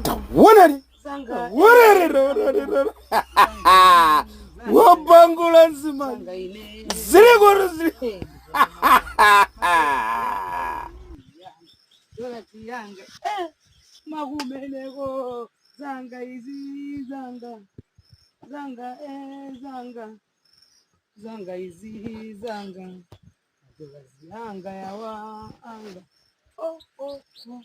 Tawonani, taonani, wabangula mzimayi, ziliko zili. Yanga makumeneko, zanga izi, zanga, zanga, zanga, zanga izi, zanga anga yawa anga. Oh, oh, oh,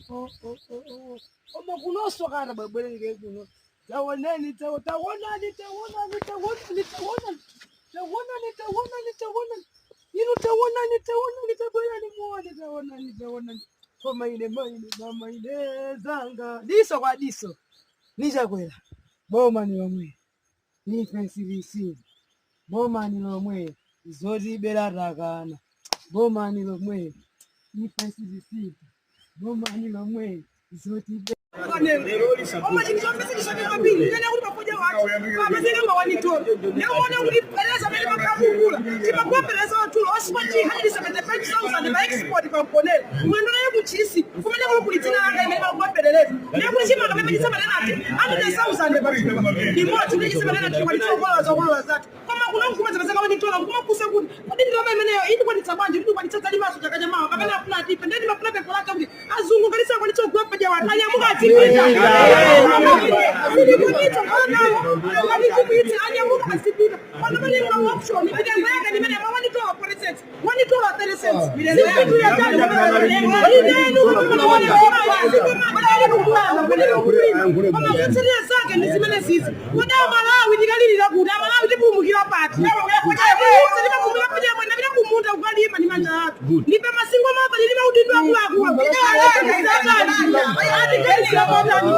oh, oh, oh, oh. Koma kunonso kata bwebwerere kuno, taoneni, taonani, taonani, taonani, taonani, taonani, taonani, taonani inu, taonani, taonani, tabwerani muone, taonani, taonani. Koma ine maine mama ine zanga, diso kwa diso nichakwera, boma ni lomwe, nife CBC, boma ni lomwe, zotibera takana, boma ni lomwe, ife CBC, boma ni lomwe, zotibera. Koma chinthu chomvetsa chisoni kwambiri ndinene kuti pafoja wathu papezeka mawanitolo, ndikuona kuti pereza amene makakukula timagombereza wathulo osipoti 175,000 pa export pa mponera mwendo naye kuchisi kumene kuli kuli dzina langa imene makugomberereza, ndikuti chimanga pamene chisamanenati 100,000 pathumba limodzi kuti chisamanenati tikwanitsa zokolola zathu. Koma kuno nkumadzapezeka wanitola, nkumafunsa kuti kodi ndalama imeneyo itikwanitsa bwanji kuti tikwanitsa dzalimaso chaka chamawa kapena afuna atipe? Ndeni mafuna pempho lake kuti azungu ngati sakwanitsa kugula paja wathu anyamuka azipita, sitikwanitsa kukhala nawo ngati tikuitse, anyamuka azipita. Pano pali ma option, mitengo yake ndimene ma 1 dollar 40 cents, 1 dollar 30 cents, zinthu yachani inenu. Koma zotsatira zake ndi zimene zizi. Kodi Amalawi tikalirira kuti Amalawi tipulumukira pati? Atiuze, timapulumukira pati? Amwe ndapita kumunda kukalima ndi manja athu, ndipe masingo mapa, ndili maudindo akuluakulu, atiganizira motani?